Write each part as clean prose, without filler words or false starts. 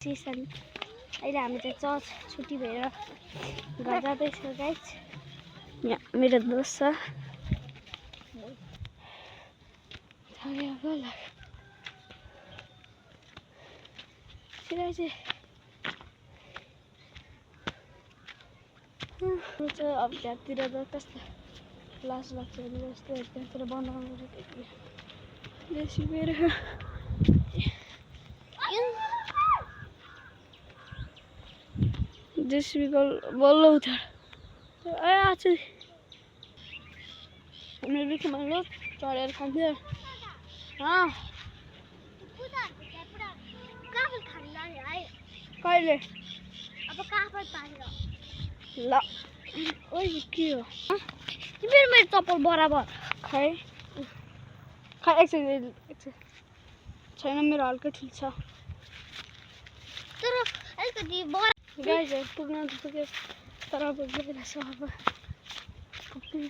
सिसन अहिले हामी चाहिँ चर्च छुट्टी भएर घर जाँदैछौँ गाइस। यहाँ मेरो दोस्त छ। अब त्यहाँतिर त कस्तो लाज लाग्छ भने जस्तो त्यहाँतिर बनाउनु जेसीबी बल्ल उठा आज मेरो बिचमा लोक चढेर खान्थ्यो। कहिले ल ओइ के हो मेरो चप्पल बराबर खै एकछिन छैन मेरो हल्का ठिक छ तर अलिकति गाइस पुग्न त पुग्यो तर अब गइरहेछ अब पुग्नै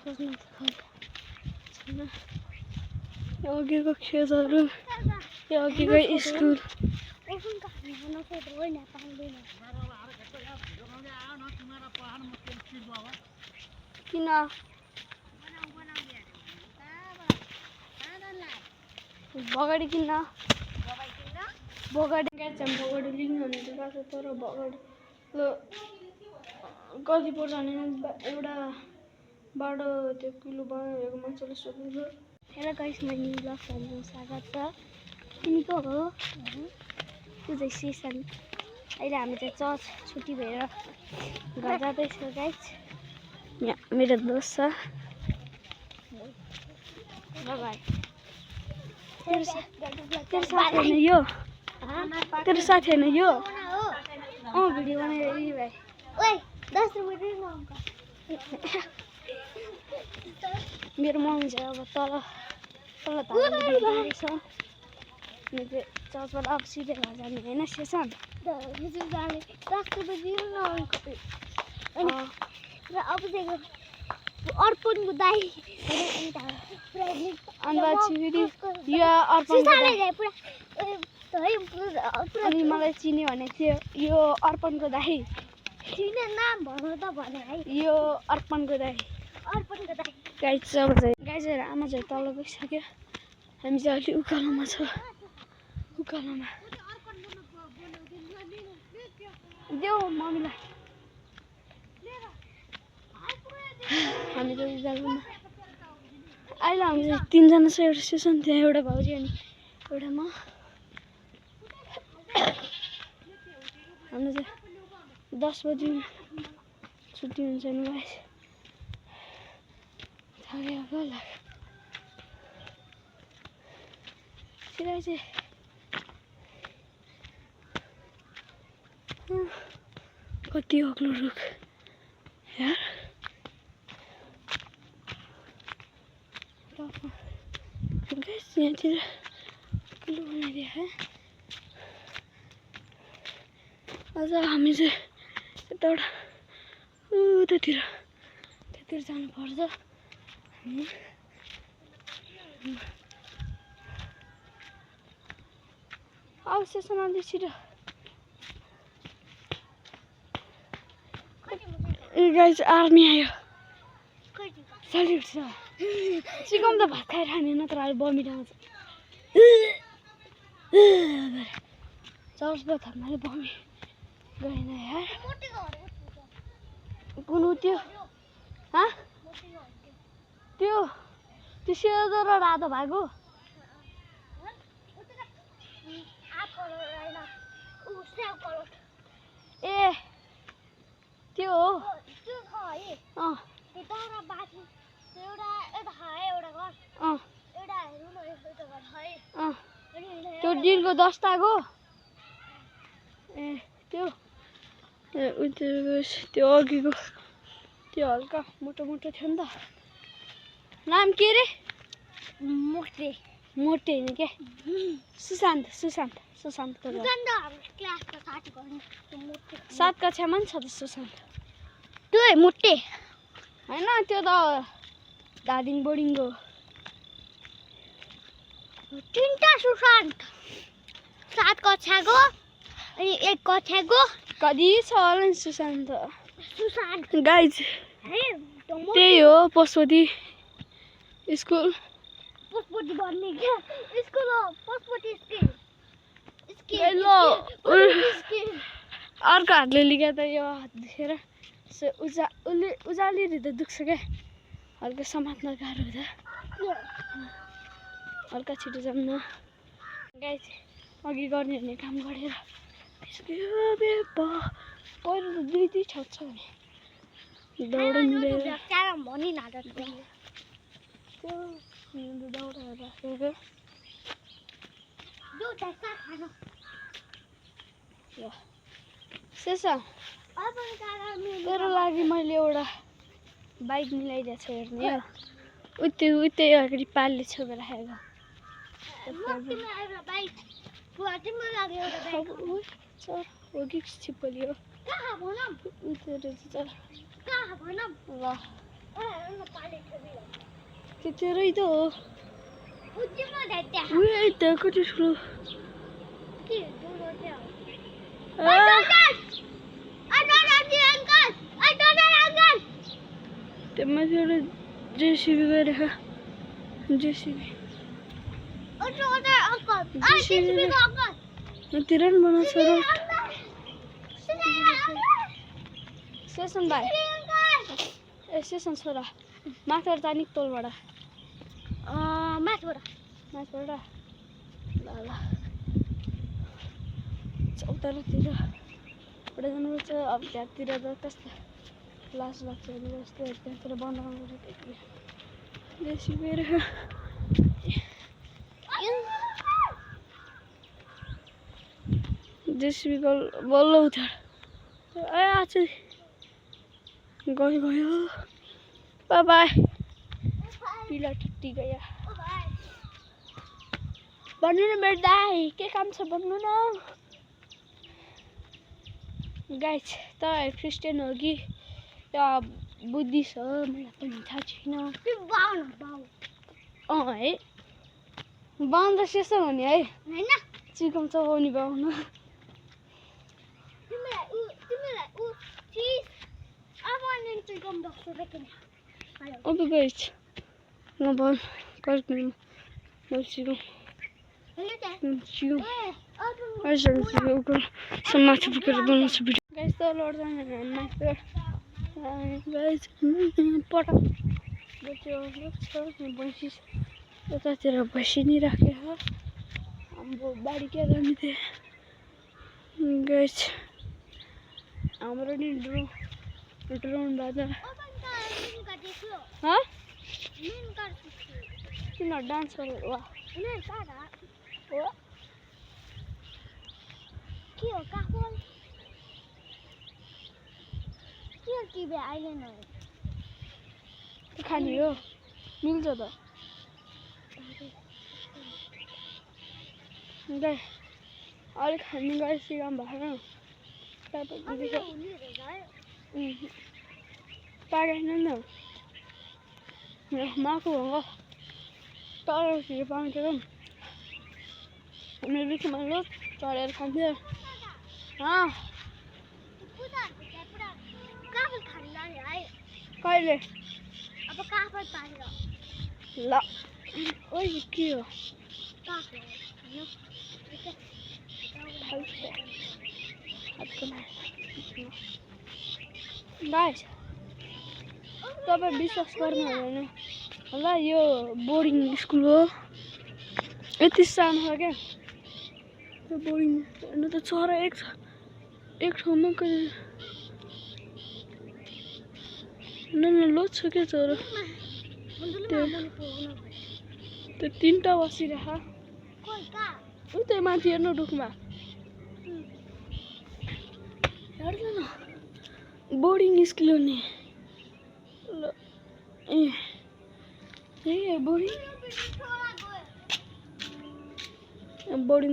खोज्नु त छैन। यो अघिको खेतहरू यो अघिको स्कुल किन बगाडी किन्न बगाडी बगाडी लिनु भने त गएको तर बगाडी कति पर्छ भने एउटा बाटो त्यो किलो बनाएको मान्छेले सोध्नु हेर गाइस मैले ब्लग्सहरू स्वागत छ। तिमी को हो तँ चाहिँ सिसन अहिले हामी चाहिँ चर्च छुट्टी भएर घर जाँदैछौँ गाइस। यहाँ मेरो दोस्त छ। तेरो साथी होइन यो तेरो साथी होइन यो भिडियो बनाएर भाइ मेरो मम्मी चाहिँ अब तल धान्दैछ। चर्चबाट अब सिधै घर जाने होइन सेसन अर्पणको दाई अनि मलाई चिन्यो भने थियो यो अर्पणको दाई नाम भन्नु त भने है यो अर्पणको दाई गाइजहरू आमा चाहिँ तल गइसक्यो। हामी चाहिँ अलि उकालोमा छ उकालोमा देऊ मम्मीलाई हामी त उकालोमा अहिले हामी चाहिँ तिनजना छ। एउटा सेसन थियो एउटा भाउजी अनि एउटा म हाम्रो चाहिँ 10 बजी छुट्टी हुन्छ नि गाइस। कति अग्लो रुख यार यहाँतिर किलो बनाइदिए है। आज हामी चाहिँ यताबाट त्यतिर जानुपर्छ। अब सेसन अलि छिटो गाइस आर्मी आयो सल्युट छ। चिकन त भात खाएर खाने नत्र अहिले बमिट आउँछ चर्चबाट थर्नाले बमि गएन यार कुन त्यो त्यो सेतो र रातो भएको ए त्यो हो त्यो डिलको 10 ताको ए त्यो त्यो अघिको त्यो हल्का मोटो थियो नि त नाम के रे मोटे होइन क्या सुशान्त 7 कक्षामा नि छ त सुशान्त त्यो मोटे होइन त्यो त धादिङ बोर्डिङको 3टा सुशान्त 7 कक्षाको अनि 1 कक्षाको कति छ होला नि सुशान्त सुशान्त गाइज त्यही हो पशुपति स्कुल पशुपति भन्ने क्या स्कुल हो पशुपति स्कुल अर्को हातले लिगा त यो हात देखेर उसले उजालेर त दुख्छ क्या हल्का समात्न गाह्रो हुँदा हल्का छिटो जान्न गाइज अघि गर्ने हुने काम गरेर पहिरो त 2-3 छाप छ भने दौड मिलेर भनि नाटक दौड राखेको सेसा तेरो लागि मैले एउटा बाइक मिलाइदिएको छ हेर्ने हो उतै अगाडि पालले छोपेर राखेको हो कि छिप्पली हो ल त्यो तेरै त हो कति ठुलो त्यो माथि एउटा जेसिबी गइरहेको जेसिबी तिर पनि बनाउँछ र सेसन भाइ ए सेसन छोरा माथिबाट तानिक तलबाट माथिबाट ल ल चौतारातिर एउटा जानुपर्छ अब त्यहाँतिर त कस्तो लास लाग्छ जस्तो त्यहाँतिर बनाउनु जेसिबी जेसिबी बल्ल उठाएर ए आज गयो बाई पिला टुट्टी गयो भन्नु न मेरो दाइ के काम छ भन्नु न गाइज तपाईँ क्रिस्चियन हो कि या बुद्धिस्ट हो मलाई पनि थाहा छैन है बाहुन त सेसन हो नि है चिकन चबाउने बाहुन अब गाइज नबल कर्कमा चिकन माथि पुगेर बनाउँछु भिडियो गाइज त लड जाने गाइज पटक भैँसी यतातिर भैँसी नि राखेको हाम्रो बारी क्या जाने थियो गाइज हाम्रो नि ड्रोन बाजा किन डान्स गरेर वा के हो काफल के हो टिभी आइल्यान्ड हो खाने हो मिल्छ त गाई अलिक खाने गएर सिकाउनु भएको पाएन नि माको हो तर पाउँछ मेरो बिचमा लो चढेर खान्थ्यो कहिले अब काफल पारेर ल ओइ के हो गाइस तपाईँ विश्वास गर्नु हुँदैन होला यो बोर्डिङ स्कुल हो यति सानो छ क्या त्यो बोर्डिङ हेर्नु त चरा एक ठाउँमा कहिले न लोड छ क्या चरा त्यो 3टा बसिरह उतै माथि हेर्नु रुखमा हेर्दैन बोर्डिङ स्कुल हो नि ल ए बोर्डिङ बोर्डिङ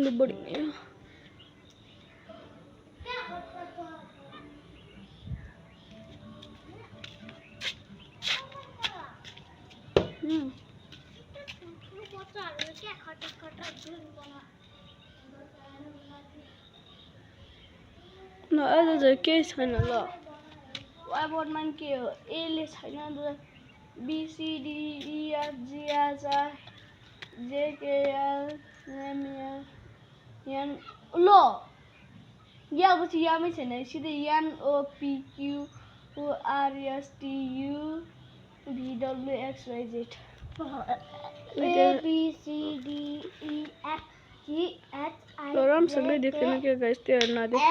ल अहिले चाहिँ केही छैन ल वाइ बोर्डमा नि के हो एले छैन BCDEFGHI JKL MN ल यापछि यामै छैन सिधै NOPQRSTU VWXYZ ABCDEFGHI राम्रोसँगै देख्दैन क्या गाइस त्यो नदेख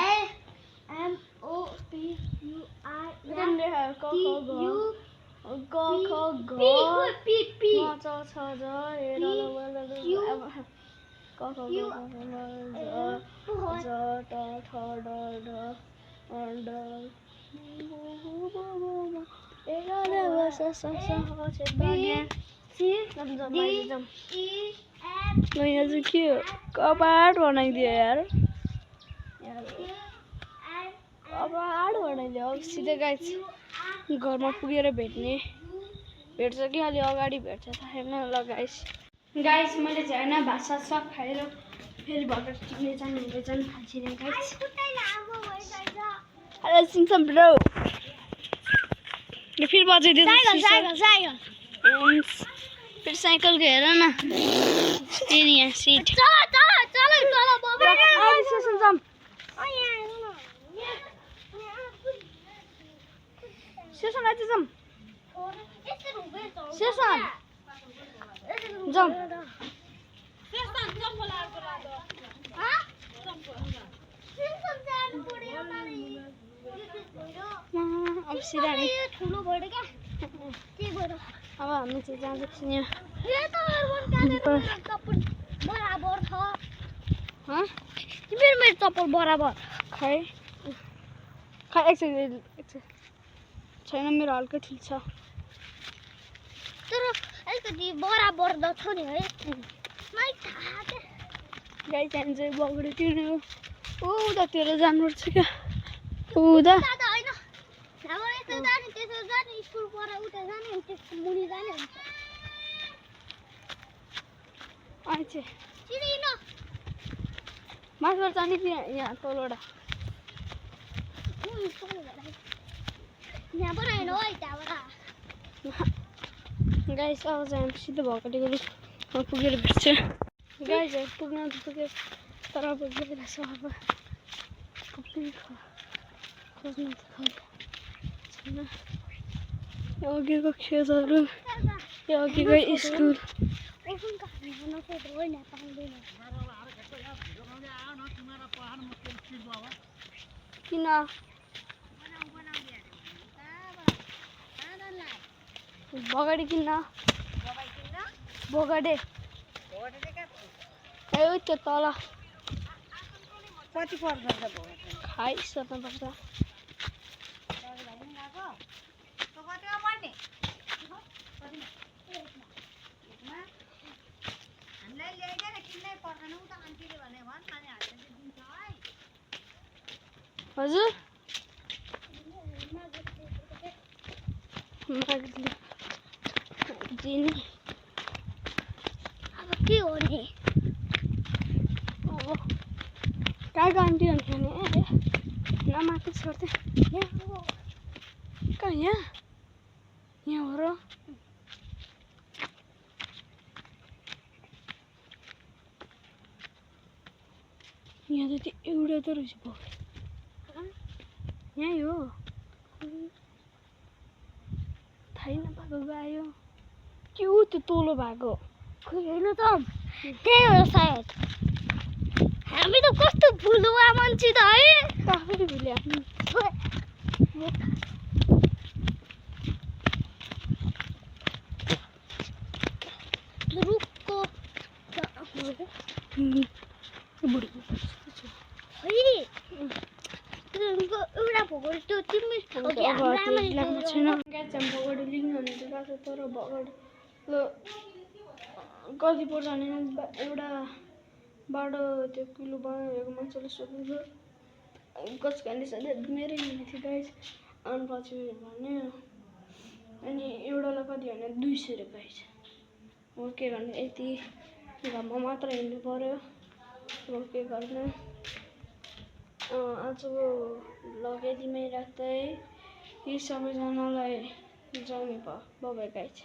यहाँ चाहिँ के हो कपाट बनाइदियो यार कपाट बनाइदियो अब सिधै गाइस घरमा पुगेर भेट्छ कि अलि अगाडि भेट्छ थाहा छैन ल गाइस मैले चाहिँ होइन भात सात सब खाएर फेरि भर्खर टिप्ने जानु खाइसकेँ गाइस हेलो सिमसम ब्रो फेरि बजाइदियो फेरि साइकलको हेर न त्यही यहाँ सिट सेसन आइज जाऊँ सेसन जाऊँ अब सिधा अब हामी चाहिँ जाँदैछौँ यहाँ मेरो चप्पल बराबर खै एकछिन छैन मेरो हल्का ठिक छ तर अलिकति बराबर त छ नि है गाई चाहिन्छ बगडी तिर्ने उतातिर जानुपर्छ क्या उता माथिबाट जाने कि यहाँ तलबाट गाइस अब चाहिँ हामी सिधै भएकोले गर्दा पुगेर भेट्छ गाइस पुग्न त पुग्यो तर अब गइरहेछ अब पुग्ने खोज्नु त छैन यो अघिको खेतहरू यो अघिको स्कुल किन बगडी किन्न बगडे ए त्यो तल कति पर्छ खाइसक्नुपर्छ हजुर दिने अब के हो नि अब कहाँको आन्टी हुन्थ्यो नि नमाथि छोड्थेँ कहाँ यहाँ हो र यहाँ त त्यो एउटा त रहेछ यहीँ हो थाहै नपाएको गयो के हो त्यो तोलो भएको हेर्नु त त्यही हो सायद हामी त कस्तो भुलुवा मान्छे त है आफैले भुल्यो रुखको बुढी एउटा भोगोल त्यो तिमी छैन भगडी लिनु भने त गएको तर भगडी कति पर्छ भने एउटा बाटो त्यो किलो बनाएको मान्छेले सोध्नु कसको हाल्ने सधैँ मेरै लिने थियो गाइस अनि पछि भने अनि एउटालाई कति भने 200 रुपियाँ हो के गर्ने यति घरमा मात्र हिँड्नु पर्यो अब के गर्ने आजको भ्लग यतिमै राख्दै यी सबैजनालाई जय नेपाल बाइ बाइ गाइज।